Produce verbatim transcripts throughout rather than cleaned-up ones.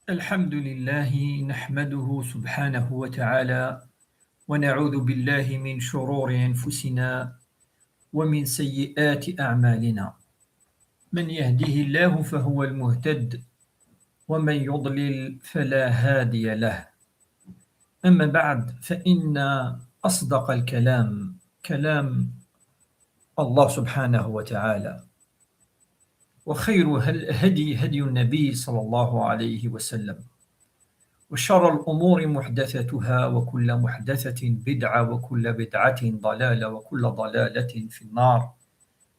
الحمد لله نحمده سبحانه وتعالى، ونعوذ بالله من شرور أنفسنا ومن سيئات أعمالنا. من يهده الله فهو المهتد، ومن يضلل فلا هادي له. أما بعد، فإن أصدق الكلام كلام الله سبحانه وتعالى، وخير الهدي هدي النبي صلى الله عليه وسلم، وشر الأمور محدثاتها، وكل محدثة بدعة، وكل بدعة ضلالة، وكل ضلالة في النار.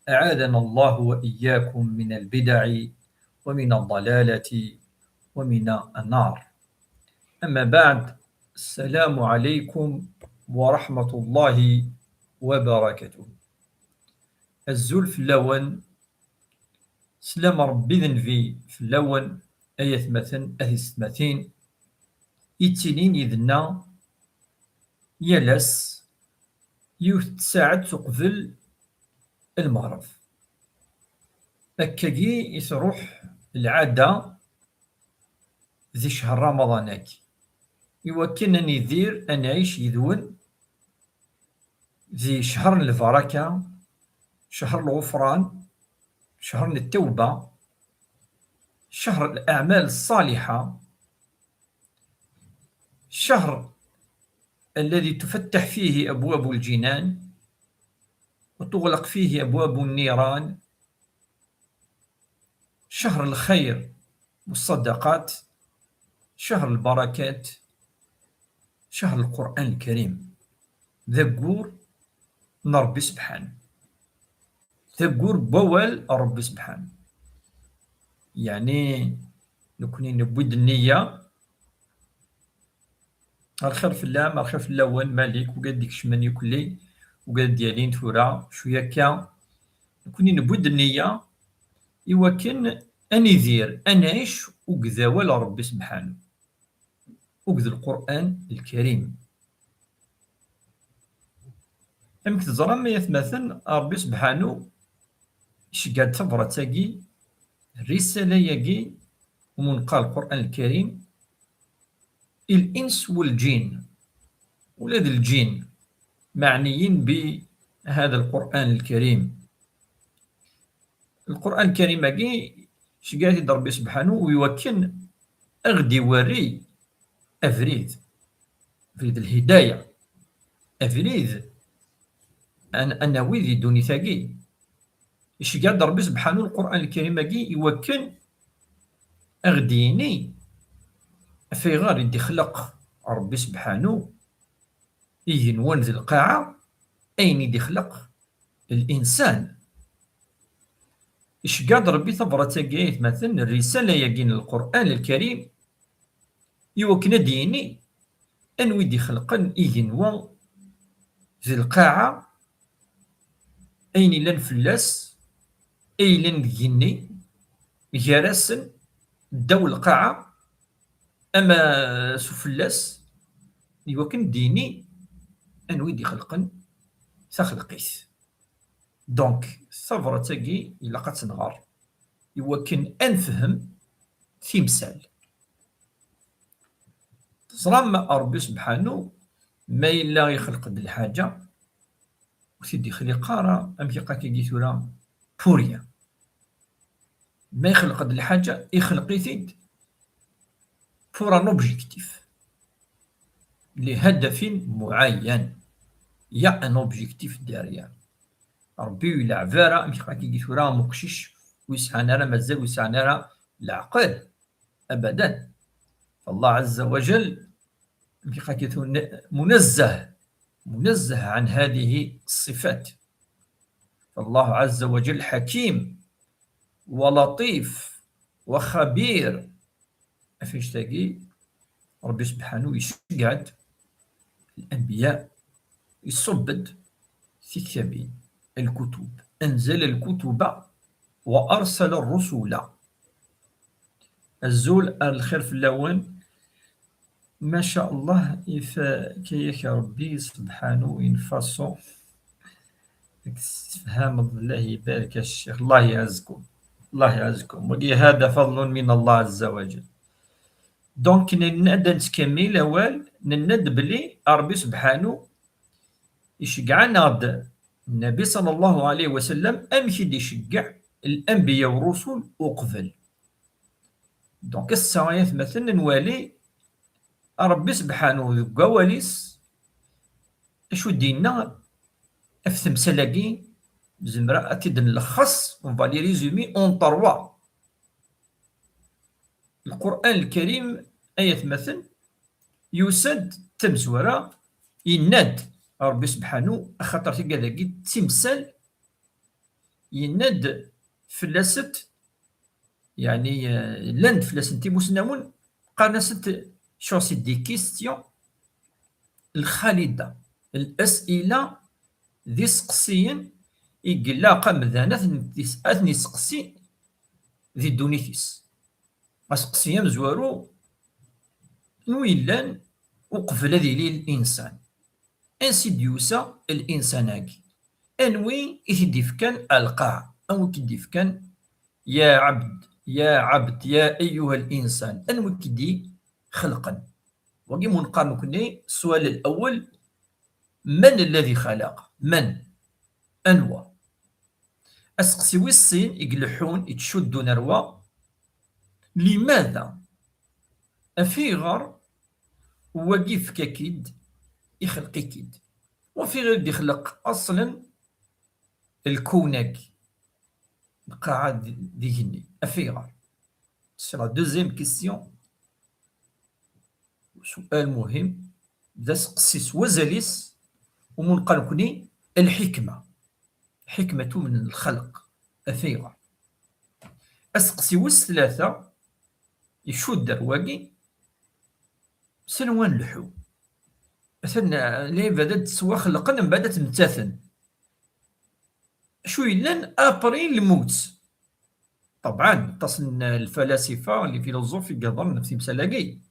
أعاذنا الله وإياكم من البدع ومن الضلالة ومن النار. أما بعد، السلام عليكم ورحمة الله وبركاته. Azul fell-awen, slam Rebbi d Nnbi fell-awen, ay atmaten, a tisetmatin, yettilin yid-nneɣ yal ass, yiwet n tsaɛet uqbel lmeɣreb. Akkagi i tṛuḥ lɛada di ccher Ramaḍan-agi, iwakken ad nidir, ad nɛic yid-wen di ccher n lbaraka, ccher n lɣufran, ccher n ttawba, ccher n leɛmal ṣṣaliḥa, ccher الذي تفتح فيه أبواب الجنان وتغلق فيه أبواب النيران، شهر الخير والصدقات، شهر البركات، شهر القرآن الكريم. D aggur n Ṛebbi Sebḥanu. D aggur n wawal n Ṛebbi Sebḥanu. Yeɛni, nekni newwi-d nniya, lxir fell-am, lxir fell-awen, Malik, ugad d-ikecmen yukelli, ugad d-yalin tura, cwi akka. Nekni newwi-d nniya iwakken ad nidir, ad nɛic ugd awal n Ṛebbi Sebḥanu, ugd Lqur'an Lkarim. Amek teẓram, ay atmaten, Ṛebbi Sebḥanu iceggeɛ-d tabrat-agi, rrisala-agi, umunqal Lqur'an Lkarim, i lins u lǧin, ula d lǧin, meɛniyin bi hada Lqur'an Lkarim. Lqur'an Lkarim-agi, iceggeɛ-it-id Ṛebbi Sebḥanu, iwakken a ɣ-d-iwerri abrid, abrid lhidaya, abrid an-, a nawi di ddunit-agi. Iceggeɛ-d Ṛebbi Sebḥanu Lqur'an Lkarim-agi iwakken a ɣ-d-yini af ayɣer i d-ixleq Ṛebbi Sebḥanu igenwan d lqaɛa, ayen i d-ixleq linsan. Iceggeɛ-d Ṛebbi tabrat-agi, ay atmaten, rrisala-agi n Lqur'an Lkarim, iwakken ad d-yini anwa i d-ixelqen igenwa d lqaɛa, ayen illan fell-as, ayen illan deg igenni, gar-asen, ddaw lqaɛa, ama s ufella-s, iwakken d-yini anwa i d-ixelqen taxelqit. Donc, tabrat-agi ilaq ad tt-nɣer iwakken ad nefhem timsal. Teẓram, Ṛebbi Sebḥanu, ma yella ixleq-d lḥaǧa, ur t-id-ixliq ara, amek iqak-agi tura, pour rien. Ma ixleq-d lḥaǧa, ixleq-it-id pour un objectif. لهدف معين. Il y a un objectif derrière. Ṛebbi ur ileɛɛeb ara, amek iqak-agi tura, am uqcic ur yesɛan ara, mazal ur yesɛan ara leɛqel. أبدا. فالله عز وجل منزه، منزه عن هذه الصفات. فالله عز وجل حكيم ولطيف وخبير. Af annect-agi, Ṛebbi Sebḥanu iceggeɛ-d الأنبياء، يصبد في كتابه الكتب، أنزل الكتب وأرسل الرسل. Azul ar lxir fell-awen. Ma ca Allah, ifka-yak Ṛebbi Sebḥanu une façon ad tessefhameḍ. Allah ibarek a ccix, Allah iɛezkum, Allah iɛezkum. Wagi هذا فضل من الله عز وجل. Donc, nenna-d ad nettkemmil awal, nenna-d belli Ṛebbi Sebḥanu iceggeɛ-aneɣ-d Nnbi ṣalla Llahu ɛalayhi wa sallam amek i d-iceggeɛ lanbiya u ṛṛusul uqbel. Donc, ass-a, ay atmaten, ad nwali Ṛebbi Sebḥanu deg wawal-is acu d-yenna ɣef temsal-agi, nezmer ad t-id-nlexxes, on va les résumer en trois. Lqur'an Lkarim, ay atmaten, yusa-d d tamezwara, yenna-d Ṛebbi Sebḥanu, axaṭer tigad-agi d timsal, yenna-d fell-asent, yeɛni, eh, llan-d fell-asent imusnawen, qqaren-asent, sur, c'est des questions, lxalida, l'as'ila, d iseqsiyen i ilaq amdan ad ten-, ad ten-iseqsi di ddunit-is. Aseqsi amezwaru, anwi yellan uqbel ad yili linsan? Ansi d-yusa linsan-agi? Anwi i t-id-ifkan alqaɛ? Anwi i k-id-ifkan ya ɛebd, ya ɛebd, ya ayyuha linsan? Anwi i k-id-ixelqen? Wagi mu neqqar nekni, ssual lawel, man alladhi xalaq? Man? Anwa? Aseqsi wis sin i ileḥḥun, i ittcuddun ar wa, limada? Af ayɣer wagi yefka-k-id, ixelq-ik-id? Waf ayɣer i d-ixleq aṣlen lkun-agi, lqaɛa d, d igenni? Af ayɣer? C'est la deuxième question. Sual muhim, d aseqsi s wazal-is, umu neqqar nekni lḥikma, حكمة من الخلق. Af ayɣer? Aseqsi wis tlata, icudd ar wagi, s anwa nleḥḥu? Atan, eh, lɛibad ad ttwaxelqen, mbeɛd ad ttmettaten. Acu yellan après lmut? Ṭebɛen, aṭas n lfalasifa, les philosophes, i yehḍren ɣef timsal-agi.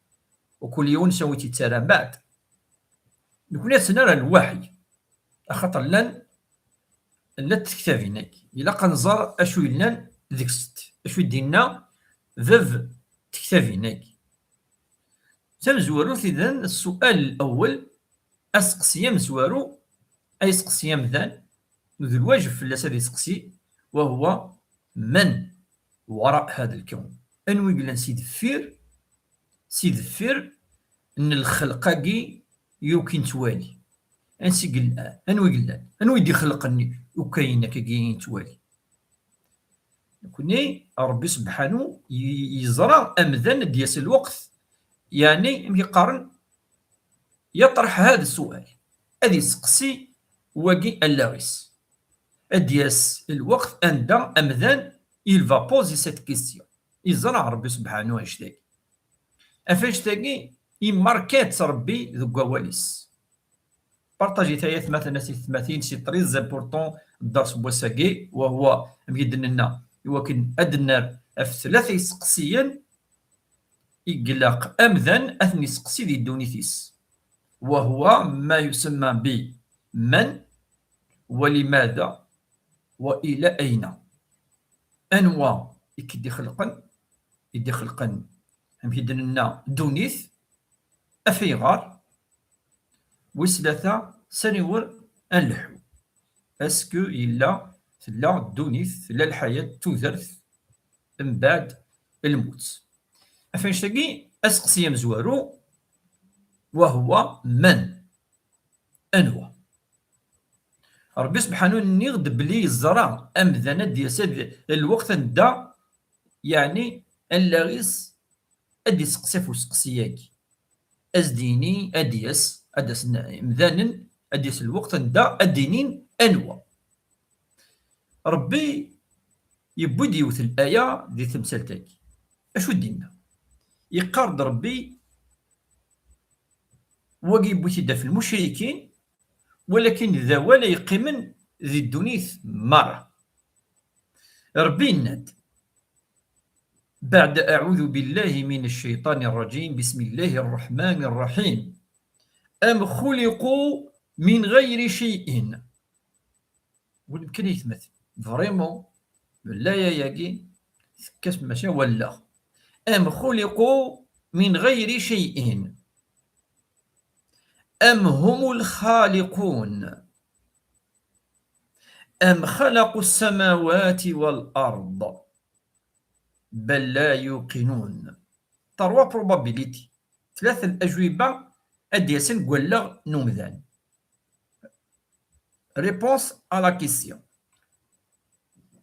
U kul yiwen s anwa i tt-yettara mbeɛd. Nekni ad s-nerr lwaḥy, axaṭer llan, llant tektabin-agi. Ilaq ad nẓer acu yellan deg-sent, acu i d-yenna bab tektabin-agi. Tamezwarut, idan, ssual lawel, aseqsi amezwaru, ay aseqsi amdan, d lwajeb fell-as ad iseqsi, wa huwa man wara hada lkawn? Anwi i yellan si deffir, si deffir n lxelq-agi i akk i nettwali? Ansi i yellan? Anwi i yellan? Anwi i d-ixelqen akk ayen akkagi i nettwali? Nekni, Ṛebbi Sebḥanu i-, yeẓra amdan ad d-yas lweqt, yeɛni, amek i qqaren, يطرح هذا السؤال, ad iseqsi wagi allaɣ-is. Ad d-yas lweqt anda amdan, il va poser cette question. Yeẓra Ṛebbi Sebḥanu annect-agi. Ɣef annect-agi, imarka-tt Ṛebbi deg wawal-is. Partager-it ay atmaten, a tiyessetmatin, c'est très important, ddeṛs n wass-agi, wa huwa, amek i d-nenna, i wakken ad d-nerr ɣef tlata iseqsiyen i ilaq amdan ad ten-iseqsi di ddunit-is. Wa huwa ma yusemma bi man, wa limada, wa ila ayna. Anwa i k-id-ixelqen, i d-ixelqen, amek i d-nenna, ddunit, af ayɣer? Wis tlata, s aniwer ad nleḥḥu? Est-ce que yella, tella ddunit, tella lḥayat, tudert, mbeɛd lmut? Ɣef annect-agi, aseqsi amezwaru, wa huwa man? Anwa? Ṛebbi Sebḥanu, nniɣ-d belli yeẓra amdan ad d-yas ad, lweqt anda, yeɛni, allaɣ-is ad d-iseqsi ɣef useqsi-agi. Ad s-d-yini, ad d-yas, ad d-asen imdanen, ad d-yas lweqt anda ad d-inin anwa. Ṛebbi yewwi-d yiwet n laya di temsalt-agi. Acu d-yenna? Yeqqar-d Ṛebbi, wagi yewwi-t-id ɣef lmucrikin, walakin d awal ay yeqqimen di ddunit merra. Ṛebbi yenna-d, بعد أعوذ بالله من الشيطان الرجيم، بسم الله الرحمن الرحيم. أم خلقوا من غير شيء. Win kan ay tmat, vraiment, laya-agi tekkat maca wallaɣ. أم خلقوا من غير شيء أم هم الخالقون أم خلقوا السماوات والأرض بل لا يوقنون. Trois probabilités. Tlata n lajwiba ad d-yasen deg wallaɣ n umdan. Réponse à la question.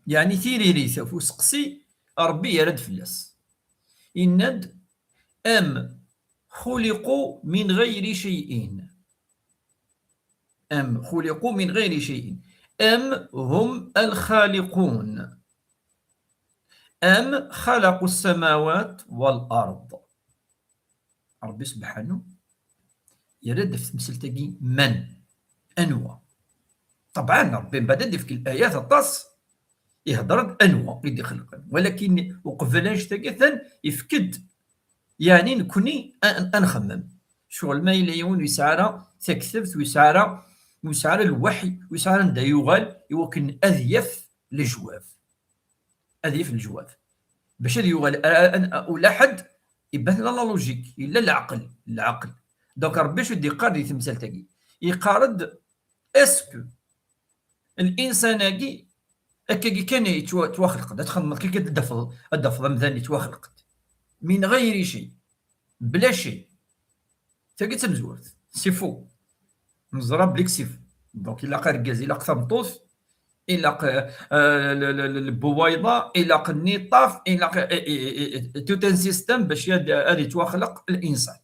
Yeɛni tiririt ɣef useqsi, Ṛebbi yerra-d fell-as. Yenna-d: أم خلقوا من غير شيء أم خلقوا من غير شيء أم هم الخالقون أم خلقوا السماوات والأرض. Ṛebbi subḥanu yerra-d ɣef temsalt-agi: من؟ Anwa? Ṭebɛan, Ṛebbi mbeɛd ad d-ifk layat aṭas, ihder-d anwa i d-ixelqen. Walakin uqbel annect-agi atan ifk-d, yeɛni, nekni a, a nxemmem. Ccɣel ma yella yiwen ur yesɛi ara taktabt, ur yesɛi ara, ur yesɛi ara lweḥy, ur yesɛi ara anda yuɣal i wakken ad yaf lejwab. Ad yaf lejwab. Bac ad yuɣal a, a, a, ula ḥedd, iban la, la logique, yella leɛqel, leɛqel. Donc Ṛebbi acu d-yeqqar di temsalt-agi? Yeqqar-d: est-ce que linsan-agi akkagi kan yettwa-, yettwaxleq-d, ad txedmeḍ kan ad d-tafeḍ, ad d-tafeḍ amdan yettwaxleq-d من غير شيء, bla cay. Tagi d tamezwarut, c'est faux. Neẓra belli c'est faux. Donc ilaq argaz, ilaq tameṭṭut, ilaq, euh, le, le, le, le buwayḍa, ilaq nniṭaf, ilaq, euh, euh, euh, euh, tout un système bac ad, ad yettwaxleq linsan.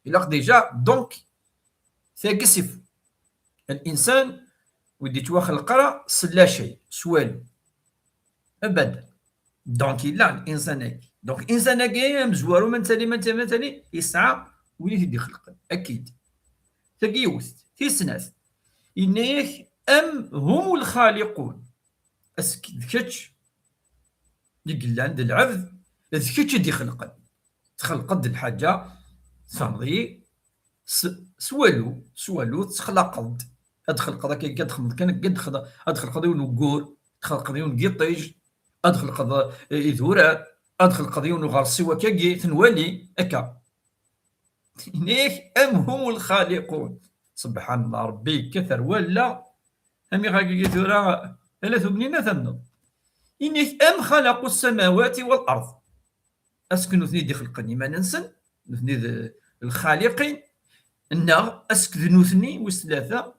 Ilaq déjà, donc, tagi c'est faux. Linsan ur d-yettwaxleq ara s la cay, s walu. Abadan. Donc yella linsan-agi. Donc linsan-agi amezwaru, ma nettali, ma nettali, ma nettali, yesɛa win i t-id-ixelqen. Akid. Tagi yiwet. Tis snat, yenna-yak: أم هم الخالقون. Est-ce que d kečč i yellan d lɛebd, d kečč i d-ixelqen? Txelqeḍ-d lḥaǧa, tfehmeḍ-iyi, s, s walu, s walu texlaqeḍ-d. Ad txelqeḍ akka, ad txedmeḍ kan akka, ad txelqeḍ, ad txelqeḍ yiwen n uggur, txelqeḍ yiwen n yiṭij, ad txelqeḍ, eh, idurar, ad txelqeḍ yiwen n uɣersiw akkagi, tenwali, akka. Yenna-yak: أم هم الخالقون. Subḥan Llah, Ṛebbi yekkat ar wallaɣ, amiɣ akkagi tura, ala tugni ad tamneḍ. Yenna-yak: أم خلقوا السماوات والأرض. Est-ce que nutni d-ixelqen iman-nsen, nutni d lxaliqin, neɣ est-ce que d nutni, wis tlata,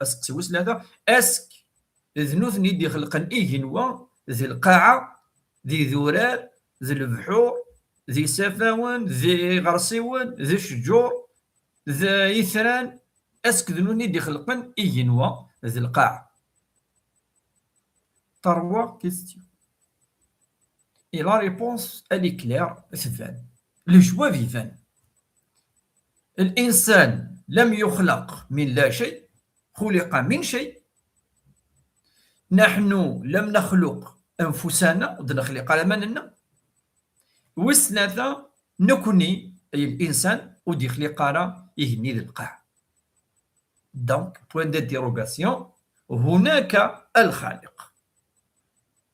aseqsi wis tlata, est-ce que d nutni d-ixelqen igenwa, d lqaɛa, d idurar, d lebḥur, d isafawen, d iɣersiwen, d ccǧur, d itran, est-ce que d nutni d-ixelqen igenwa, d lqaɛa? Trois questions. Et la réponse, elle est claire, tban. Lejwab iban. الإنسان لم يخلق من لا شيء، خلق من شيء. نحن لم نخلق أنفسنا، ur d-nexliq ara iman-nneɣ. Wis tlata, nekni, ay الإنسان, ur d-yexliq ara igenni d lqaɛa. Donc, point d'interrogation, هناك الخالق.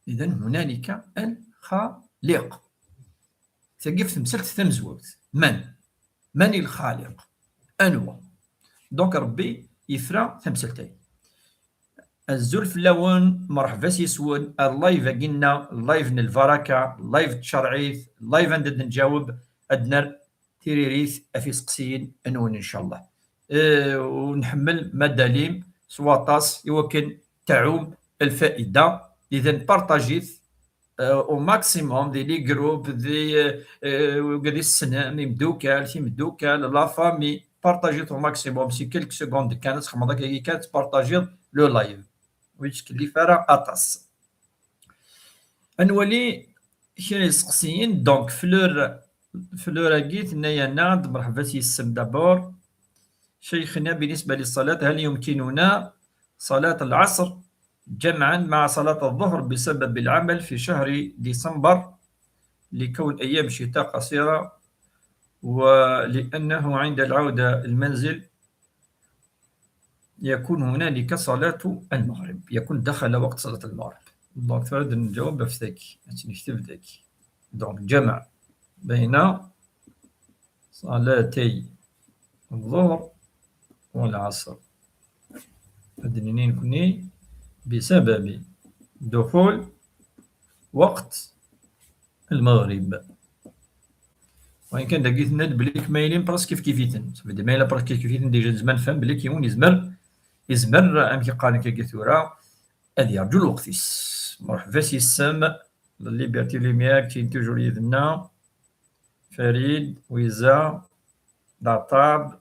إذن هنالك الخالق. Tagi f temsalt tamezwarut. من؟ من الخالق؟ Anwa? Donc, Ṛebbi yefra tamsalt-agi. Azul fell-awen, merḥba s yis-wen ar live-agi-nneɣ, live n lbaraka, live n tcerɛit, live anda d-nǧaweb, ad d-nerr tiririt ɣef iseqsiyen-nwen, ncallah. Eh, u nḥemmel Madame Alim s waṭas i wakken tɛum lfaida. Idan partajit, eh, au maximum di les groupes, di, eh, eh, wigad i tessnem, imdukal, timdukal, la famille, partajit au maximum, si quelques secondes kan, ad txedmeḍ akkagi kan, tpartajiḍ le live. Ur yettkellif ara aṭas. Ad nwali kra iseqsiyen. Donc, Fleur, Fleur-agi tenna-yaneɣ-d, merḥba s yis-m d'abord. شيخنا، بالنسبة للصلاة، هل يمكننا صلاة العصر جمعا مع صلاة الظهر بسبب العمل في شهر ديسمبر، لكون أيام الشتاء قصيرة، ولأنه عند العودة المنزل يكون هنالك صلاة المغرب، يكون دخل وقت صلاة المغرب. Donc, tura ad nǧaweb ɣef tagi, ad tt-nekteb dagi. Donc, جمع بين صلاتي الظهر والعصر. Ad d-nini nekni بسبب دخول وقت المغرب. وإن كان dagi tenna-d belli kmaylin presque kif-kif-iten. Ça veut dire ma yella presque kif-kif-iten, déjà nezmer nefhem belli yiwen yezmer, yezmer, amek i qqaren akka tura, ad yerǧu lweqt-is. Mṛeḥba s yis-m, la Liberté Lumière, keččini toujours yid-nneɣ. Farid, Wiza, Datab,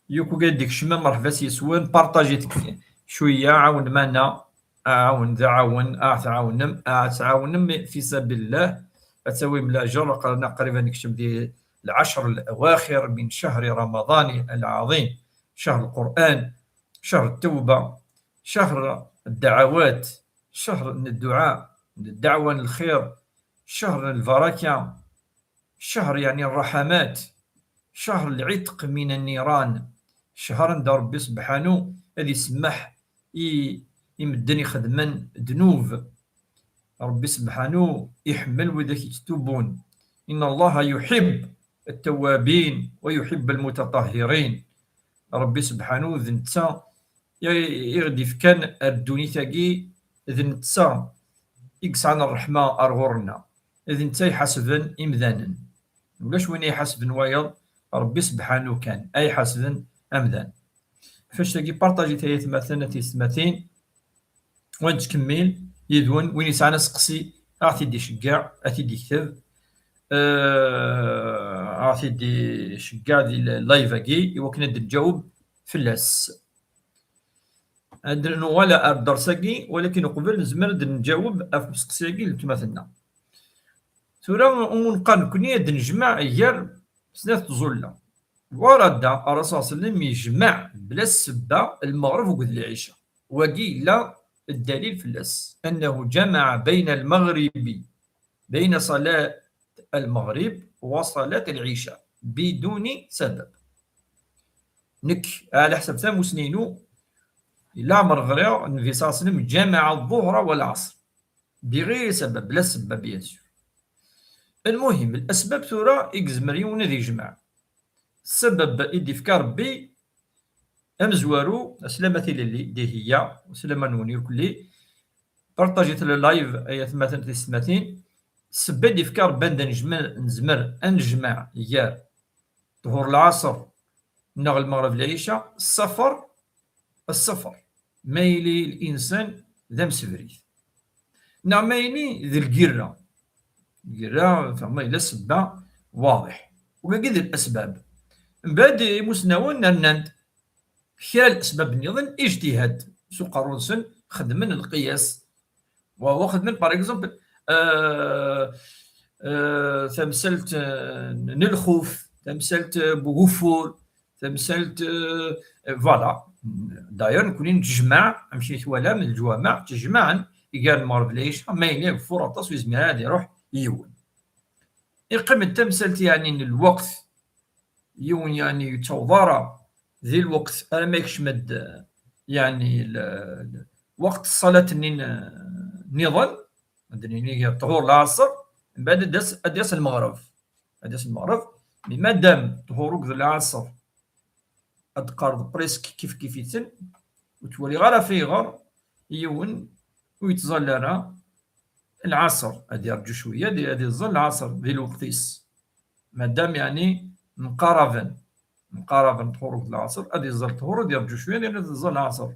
Yuku gad ikecmen, mṛeḥba s yis-wen, partajit cwiya, ɛawnem-aneɣ, ɛawen, d aɛawen, ad tɛawnem, ad tɛawnem fi sabilillah, ad tawim lajer, aql-aneɣ qrib ad nekcem di العشر الأواخر من شهر رمضان العظيم، شهر القرآن، شهر التوبة، شهر الدعوات، شهر الدعاء، الدعوة للخير، شهر البركة، شهر يعني الرحمات، شهر العتق من النيران، شهر anda Ṛebbi سبحانه ad isemmeḥ i, i medden ixedmen ddnub. Ṛebbi سبحانه iḥemmel widak yettubun. إن الله يحب التوابين ويحب المتطهرين. Ṛebbi سبحانه d netta i, i ɣ-d-ifkan ar ddunit-agi, d netta i yesɛan ṛṛeḥma ar ɣur-nneɣ, d netta i iḥasben imdanen. Ulac win i iḥasben wayeḍ, Ṛebbi سبحانه kan ay iḥasben amdan. Ɣef wannect-agi, partajit ay atmaten, a tiyessetmatin, wa nettkemmil yid-wen, win yesɛan aseqsi, a ɣ-t-id-iceggeɛ, a t-id-ikteb, eh, a ɣ-t-id-iceggeɛ di live-agi, i wakken ad d-nǧaweb fell-as. Ad nuɣal ar dders-agi, walakin uqbel nezmer ad d-nǧaweb ɣef useqsi-agi n letmatenna. Tura, umi neqqar nekni ad d-nejmeɛ gar snat tẓulla. ورد الرسول صلى الله عليه وسلم يجمع بلا السبة المغرب وقد العشاء. Wagi yella الدليل fell-as. أنه جمع بين المغرب، بين صلاة المغرب وصلاة العشاء بدون سبب. Nekk, ɛla ḥsab tamusni-inu, leɛmer ɣriɣ Nnbi صلى الله عليه وسلم جمع الظهر والعصر بغير سبب, بلا سبة, bien sûr. المهم, الأسباب tura i yezmer yiwen ad yejmeɛ. Ssebba i d-ifka Ṛebbi amezwaru, aslama tilelli, dihiya, aslama-nwen irkelli. Partajit le live, ay atmaten tiyessetmatin. Ssebba i d-ifka Ṛebbi anda nejmer, nezmer ad nejmeɛ gar ṭhur lɛaṣer neɣ lmeɣreb lɛica, ssafar, ssafar, ma yili linsan d amsebrid, neɣ ma yili d lgirra. Lgirra, fehmeɣ, yella ssebba waḍiḥ. Wagi d الأسباب. Mbeɛd imusnawen rnan-d kra n lesbab nniḍen, ijtihad, s uqerru-nsen, xedmen lqiyas. Wa, wa xedmen, par exemple, euh, euh, tamsalt, euh, n lxuf, tamsalt, euh, n ugeffur, tamsalt, euh, euh, voilà. D'ailleurs, nekni nettejmaɛ, amek i twalam, leǧwameɛ ttejmaɛen gar lmeɣreb d lɛica, ma yella ageffur aṭas ur yezmir ara ad iruḥ yiwen. Iqqim d tamsalt, yeɛni, n lweqt, yiwen, yeɛni, ur yettaweḍ ara di lweqt arma yekcem-d, yeɛni, l-, l-, lweqt ṣṣalat-nni n-, nniḍen, ad d-nini ṭhur lɛaṣer, mbeɛd ad d-yas, ad d-yas lmeɣreb. Ad d-yas lmeɣreb, mais madam ṭhur akked lɛaṣer ad d-teqqareḍ presque kif kif-iten, ur ttwaliɣ ara ɣef ayɣer yiwen ur yettẓalla ara lɛaṣer, ad yerǧu cwiya, ad, ad iẓẓal lɛaṣer di lweqt-is. Madam, yeɛni, mqaraben, mqaraben ṭhur d lɛaṣer, ad iẓẓal ṭhur, ad yerǧu cwiya, ad iẓẓal lɛaṣer.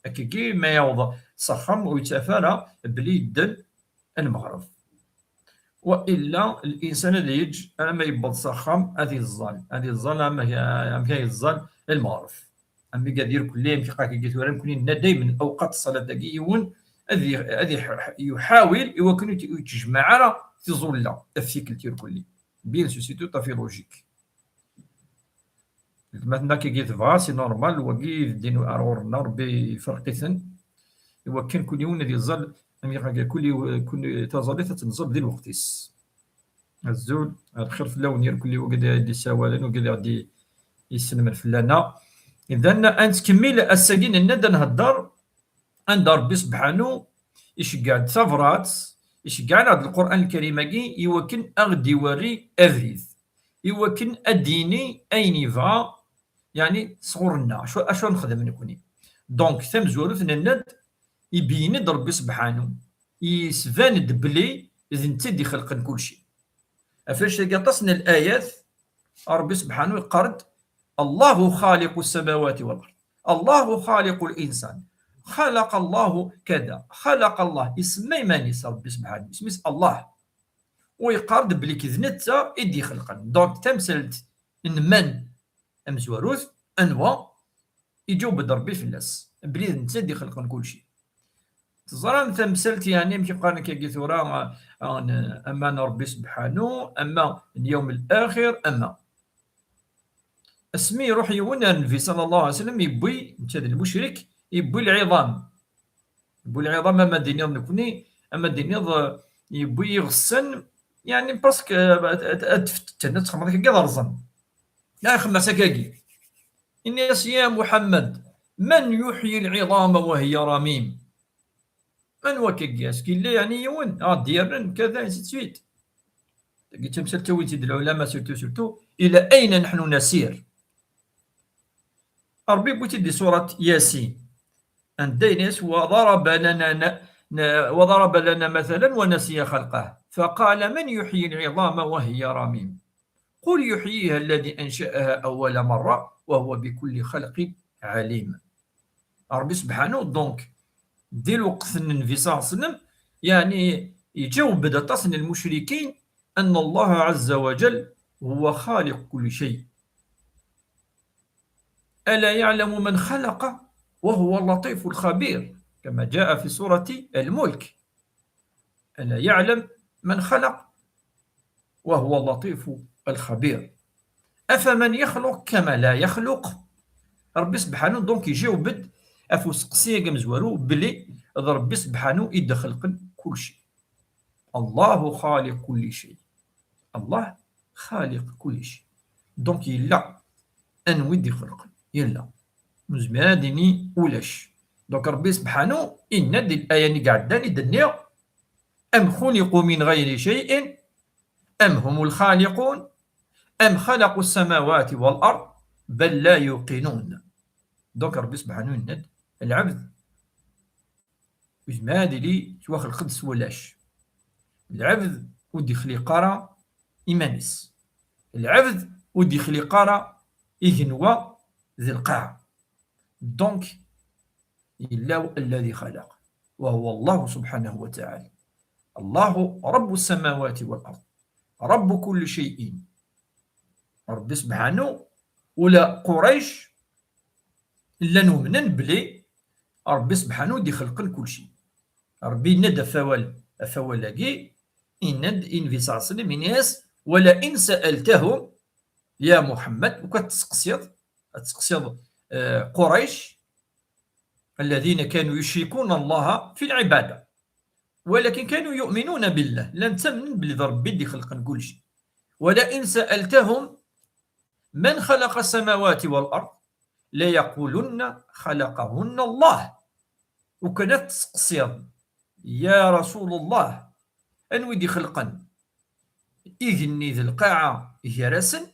Akkagi, ma yaweḍ s axxam, ur yettaf ara belli yedden lmeɣreb. Wa illa, linsan ad yeǧǧ arma yewweḍ s axxam, ad iẓẓal, ad iẓẓal amek, amek ay iẓẓal lmeɣreb. Am igad irkelli, amek iqqar kagi tura, nekni nenna daymen awqat ṣṣalat-agi, yiwen ad i-, ad iḥ-, yuḥawil i wakken ur t-, ur yettejmaɛ ara tiẓulla ɣef tikkelt irkelli. Bien sûr, c'est tout à fait logique. Letmaten akkagi tebɣa, c'est normal, wagi d ddin ar ɣur-nneɣ, Rebbi iferq-iten, i wakken kul yiwen ad iẓẓal, am iqqar kagi, kul yiw-, kul taẓallit ad tenẓel di lweqt-is. Azul, lxir fell-awen irkelli, wagi d-, d-isawalen, wagi d-, d-, yesselmen fell-aneɣ. Idan, ad nettkemmil ass-agi, nenna-d ad nhedder anda Rebbi Sebḥanu iceggeɛ-d tabrat, iceggeɛ-aneɣ-d Lqur'an Lkarim-agi i wakken a ɣ-d-iwerri abrid. i wakken ad d-yini ayen yebɣa, yeɛni sɣur-nneɣ, acu, acu ad nexdem nekni. Donc, tamezwarut, nenna-d, ibeyyen-d Ṛebbi sebḥanu, yesban-d belli d netta i d-ixelqen kulci. Ɣef wannect-agi aṭas n layat, Ṛebbi sebḥanu yeqqar-d: "Allahu xaliqu samawati wal ard, Allahu xaliqu l-insan, xalaqa Allahu kada, xalaqa Allah." Isemma iman-is Ṛebbi sebḥanu, isem-is Allah. U yeqqar-d belli d netta i d-ixelqen. Donc, tamsalt n man tamezwarut, anwa, iǧaweb-d Ṛebbi fell-as, belli d netta i d-ixelqen kulci. Teẓram tamsalt, yeɛni, amek i qqaren akkagi tura, ah, n-, ama n Ṛebbi sebḥanu, ama n yawm al-axir, ama. Asmi iruḥ yiwen ar Nnbi sallallahu alayhi wa sallam, yewwi, netta d lmucrik, yewwi lɛiḍam. Yewwi lɛiḍam, ama d-iniḍ nekni, ama d-iniḍ, eh, yewwi iɣessan, yeɛni, parce que, eh, ad, ad, ad tfetten, ad txemmeḍ akkagi ad rẓen. La ixemmer s akkagi. Ini-as: "Ya Muḥemmed, man yuḥyi lɛiḍama wa hiya ramim?" Anwa akkagi? Est-ce qu'il yella yeɛni yiwen ad d-yerren, kada, ainsi de suite. Tagi d tamsalt ttawin-tt-id lɛulama, surtout, surtout, ila ayna nahnu nasir. Ṛebbi yewwi-tt-id di surat Yasin. Anda yenna-as: "Wa daraba lana na-, na-, wa daraba lana mathalan wa nasiya khalqah. Faqala man yuḥyi lɛiḍama wa hiya ramim. Qul yuḥyiha alladhi ansha'aha awwala marra wa huwa bikulli khalqin alim." Ṛebbi sebḥanu, donc, di lweqt n Nnbi sallallahu alayhi wa sallam, yeɛni, iǧaweb-d aṭas n lmucrikin أن الله عز وجل هو خالق كل شيء. ألا يعلم من خلق وهو اللطيف الخبير، كما جاء في سورة الملك. ألا يعلم من خلق وهو اللطيف الخبير. أفمن يخلق كما لا يخلق. Ṛebbi sebḥanu, donc, iǧaweb-d ɣef useqsi-agi amezwaru, belli d Ṛebbi sebḥanu i d-ixelqen kulci. Allahu xaliq kulli cay. Allah xaliq kulli cay. Donc, yella anwa i d-ixelqen. Yella. Nezmer ad d-nini ulac. Donc, Ṛebbi sebḥanu, yenna-d di laya-nni i iɛeddan, i d-nniɣ: "Am xuliqu min ɣayri cay'in am humul xaliqun am xalaqu ssamawati wal ard bal la yuqinun." Donc, Ṛebbi sebḥanu yenna-d, lɛebd ur yezmir ad yili yettwaxleq-d s wulac. Lɛebd ur d-ixliq ara iman-is. Lɛebd ur d-ixliq ara igenwa d lqaɛa. Donc, yella alladhi khalaq, wa huwa Allahu subḥanahu wa taɛala. Allahu Rabbu ssamawati wal ard, Rabbu kulli cay'in. Ṛebbi sebḥanu, ula Qurayc llan umnen belli Ṛebbi sebḥanu i d-ixelqen kulci. Ṛebbi yenna-d ɣef wawal, ɣef wawal-agi, yenna-d i Nnbi sallallahu alayhi wa sallam, yenna-yas: "Wala in sa'altahum, ya Muḥemmed, ukan ad testeqsiḍ, ad testeqsiḍ, eh, Qurayc, alladhina kanu yushrikuna Allaha fi lɛibada, walakin kanu yu'minuna billah." Llan ttamnen belli d Ṛebbi i d-ixelqen kulci. "Wala in sa'altahum man xalaqa ssamawati wal ard la yaqulunna xalaqahunna Allah." Ukan ad testeqsiḍ, ya Rasul Allah, anwa i d-ixelqen igenni d lqaɛa gar-asen,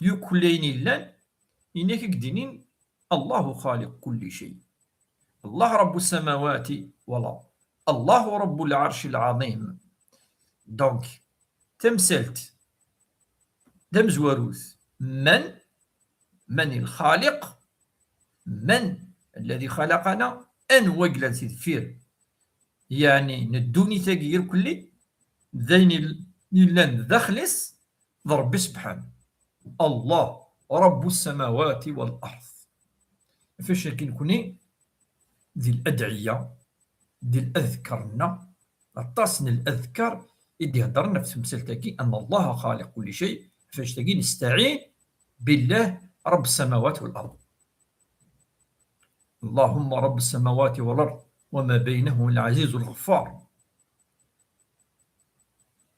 yakk ayen yellan, yenna-k ad k-d-inin: "Allahu xaliq kulli cay. Allah Rabbu ssamawati wal ard. Allahu Rabbul Arshi l-Azim." Donc, tamsalt tamezwarut, man, man il-Xaliq, man alladhi xalaqana, anwa i yellan si deffir, yeɛni, n ddunit-agi irkelli, d ayen il-, yellan daxel-is, d Ṛebbi sebḥanu. Allah, Rabbu ssamawati wal ard. Ɣef wacagi nekni di ladɛiya, di ladkar-nneɣ, aṭas n ladkar i d-iheddren ɣef temsalt-agi, anna Allaha xaliq kulli cay, ɣef wacagi nestaɛin billah, Rabb ssamawat wal ard. Allahumma Rabb ssamawati wal ard wa ma baynahuma al-azizu al-ghaffar.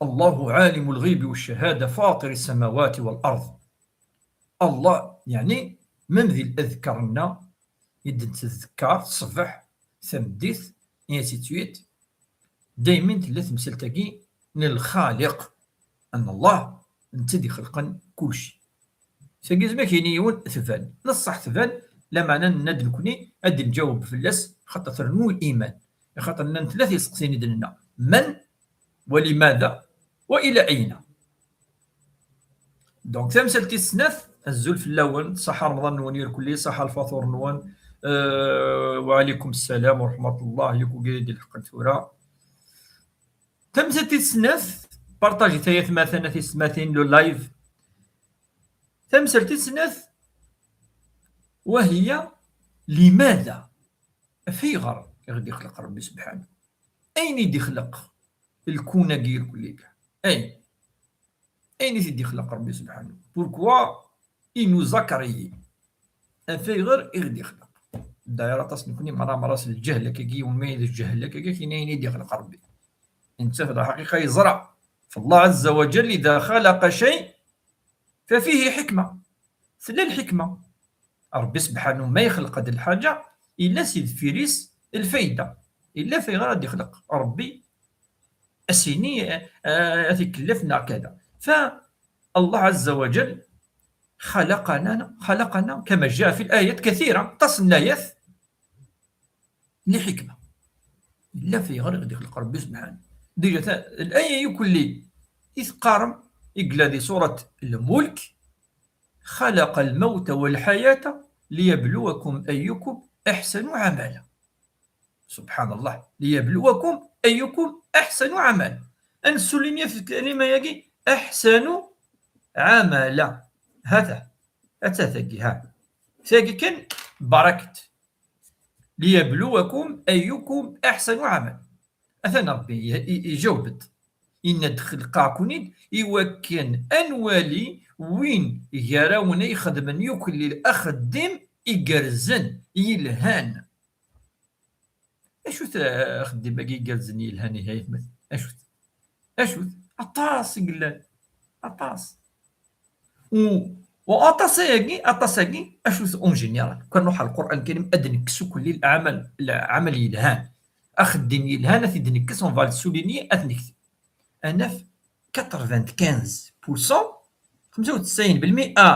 Allahu alimul ghaybi wac-cahada fatiri ssamawati wal ard. Allah, yeɛni, même di ladkar-nneɣ i d-nettdekkar ṣṣbeḥ, tameddit, et ainsi de suite, daymen tella temsalt-agi n Lxaliq, anna Allah netta d-ixelqen kulci. Tagi zma kini yiwen tban, neṣṣaḥ tban, lameɛna nenna-d nekni ad d-nǧaweb fell-as, xaṭer ternu liman. Xaṭer nnan tlata iseqsiyen i d-nenna: من ولماذا وإلى أين؟ Donc, tamsalt tis snat, azul fell-awen, ṣaḥa Remḍan-nwen irkelli, ṣaḥa lfaṭur-nwen, euh, wa ɛlikum ssalam wa raḥmatullah, yakk wigi i d-ilḥeqen tura. Tamsalt tis snat, partajit ay atmaten, a tisetmatin, le live. Tamsalt tis snat, وهي لماذا؟ Af ayɣer i ɣ-d-ixleq Ṛebbi subḥanu? Ayen i d-ixleq lkun-agi irkelli kan. Ayen. Ayen i t-id-ixleq Ṛebbi subḥanu. Pourquoi il nous a créés? Af ayɣer i ɣ-d-ixleq? Dayar aṭas nekni merra merra s lǧehl akkagi, yiwen ma d lǧehl akkagi, kini ayen i d-ixleq Ṛebbi. Netta fi lḥaqiqa yeẓra. فالله عز وجل إذا خلق شيء ففيه حكمة. Tella lḥikma. Ṛebbi subḥanu ma ixleq-d lḥaǧa, illa si deffir-is lfayda. Illa f ayɣer ad ixleq Ṛebbi asini, eh, ad t-ikellef neɣ kada. فالله عز وجل خلقنا، خلقنا كما جاء في الآيات كثيرة، aṭas n layat, لحكمة. Illa f ayɣer i ɣ-d-ixleq Ṛebbi subḥanu. Déjà, ta-, الآية يكلي i teqqarem, i yella di surat Lmulk: خلق الموت والحياة ليبلوكم أيكم أحسن عملا. سبحان الله. ليبلوكم أيكم أحسن عملا. Ad nessulinni ɣef lkalima-agi, أحسن عملا. Hata. Hata tagi, ha. Tagi kan, baraket. ليبلوكم أيكم أحسن عملا. Atan Ṛebbi i-, i-, iǧaweb-d. Yenna-d: xelqeɣ-ken-id i wakken ad nwali win gar-awen ay ixedmen yuklil axeddim igerrzen, yelhan. Acu-t, eh, axeddim-agi igerrzen yelhan, ihi aytmaten? Acu-t? Acu-t? Aṭas i yellan. Aṭas. U, u aṭas-agi, aṭas-agi, acu-t en général? Kan nruḥ ɣer Lqur'an Lkarim, ad nekkes ukelli leɛmal, leɛmal yelhan. Axeddim yelhan, ad t-id-nekkes, on va le souligner, ad t-nekteb. Ad naf quatre-vingt-quinze pour cent, xemsa u tesɛin belmi'a,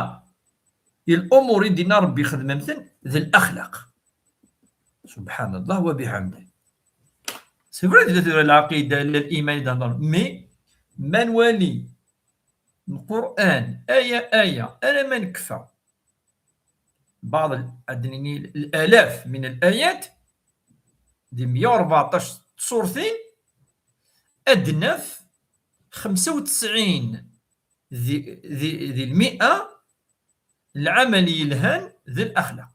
n lumuṛ i d-yenna Ṛebbi xedmem-ten d laxlaq. Subḥan Allah wa biḥamdih. C'est vrai, d lɛaqida, la liman i d-nehḍer, mais ma nwali Lqur'an, aya, aya, alamma nekfa. Baɛḍ l-, ad d-nini, l-alaf min al-ayat, di meyya u rbeɛṭac tsurtin, ad d-naf xemsa u tesɛin di, di, di lmi'a n lɛamal yelhan d laxlaq.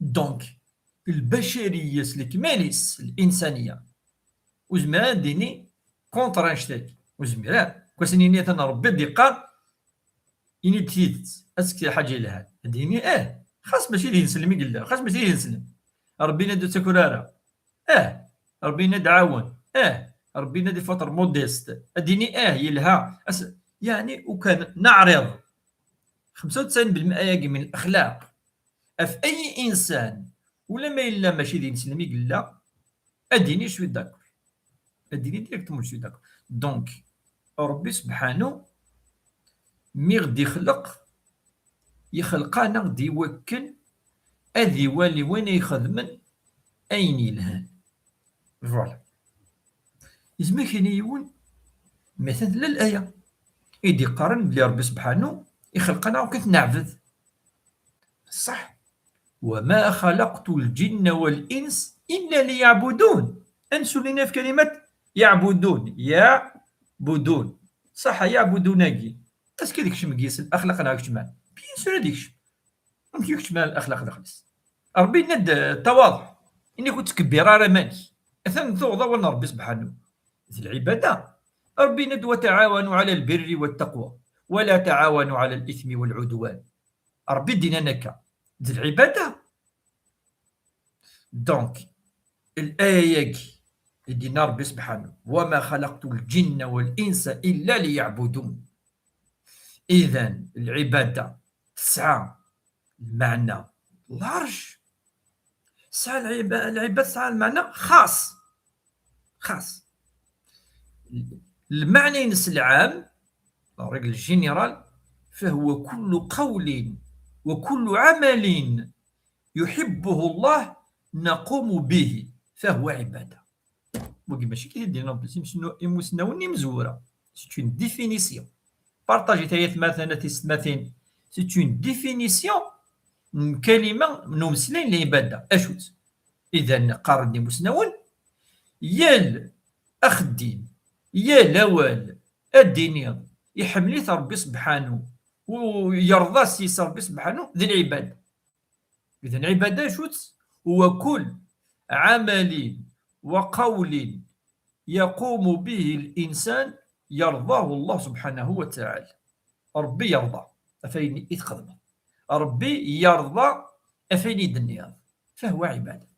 Donc, lbacariya s lekmal-is, linsaniya, ur zmireɣ ad d-ini contre annect-agi. Ur zmireɣ ara. Kwas ini atan Ṛebbi d-iqqar, ini-d tidet, ad tefk lḥaǧa yelhan. Ad d-ini, eh, xas mačči d ineslem i yella, xas mačči d ineslem. Ṛebbi yenna-d ur ttaker ara. Eh, Ṛebbi yenna-d ɛawen. Eh, Ṛebbi yenna-d il faut être modeste. Ad d-ini, eh, yelha. As-, yeɛni, ukan neɛriḍ xemsa u tesɛin belmi'a-agi min laxlaq ɣef ay insan, ulamma yella mačči d ineslem i yella, ad d-ini je suis d'accord. Ad d-ini directement je suis d'accord. Donc, Ṛebbi subḥanu, mi ɣ-d-ixleq, ixleq-aneɣ-d i wakken ad iwali win ay ixedmen ayen yelhan. Voilà. Yezmer kini yiwen, mais tella laya i d-iqqaren belli Ṛebbi subḥanu ixleq-aneɣ akk ad t-neɛbed. Ṣṣeḥ. وما خلقت الجن والإنس إلا ليعبدون. Ad nsulin ɣef kalimat يعبدون. يعبدون. Ṣaḥa, يعبدون-agi, est-ce que ad ikcem deg-s laxlaq neɣ ikcem? Bien sûr ad ikcem. Amek ikcem laxlaq daxel-is? Ṛebbi yenna-d, eh, tawaḍeḥ. Ini-k ur ttkebbir ara iman-ik. Atan tuɣeḍ awal n Ṛebbi subḥanu. D lɛibada. Ṛebbi yenna-d: وتعاونوا على البر والتقوى ولا تعاونوا على الإثم والعدوان. Ṛebbi d-yennan akka. D lɛibada. Donc, laya-agi i d-yenna Ṛebbi subḥanu: وما خلقت الجن والإنس إلا ليعبدون. Idan, lɛibada tesɛa lmeɛna large. Tesɛa lɛiba-, lɛibada tesɛa lmeɛna xas. Xas. Lmeɛna-ines lɛam, la règle générale, فهو كل قول وكل عمل يحبه الله نقوم به فهو عبادة. Wagi mačči kan i d-yenna Rebbi, imusnawen imezwura. C'est une définition. Partager-it ay atmaten, a tisetmatin. C'est une définition n kalima n umeslay n lɛibada. Acu-tt? Idan, qqaren-d imusnawen, yal axeddim, yal awal, ad d-tiniḍ iḥemmel-it Rebbi sebḥanu, u yerḍa s-yes Rebbi sebḥanu, d lɛibada. Idan, lɛibada acu-tt? هو كل عمل وقول يقوم به الإنسان يرضاه الله سبحانه وتعالى. Rebbi yerḍa ɣef wayen i txedmeḍ. Rebbi yerḍa ɣef wayen i d-tenniḍ. فهو عبادة.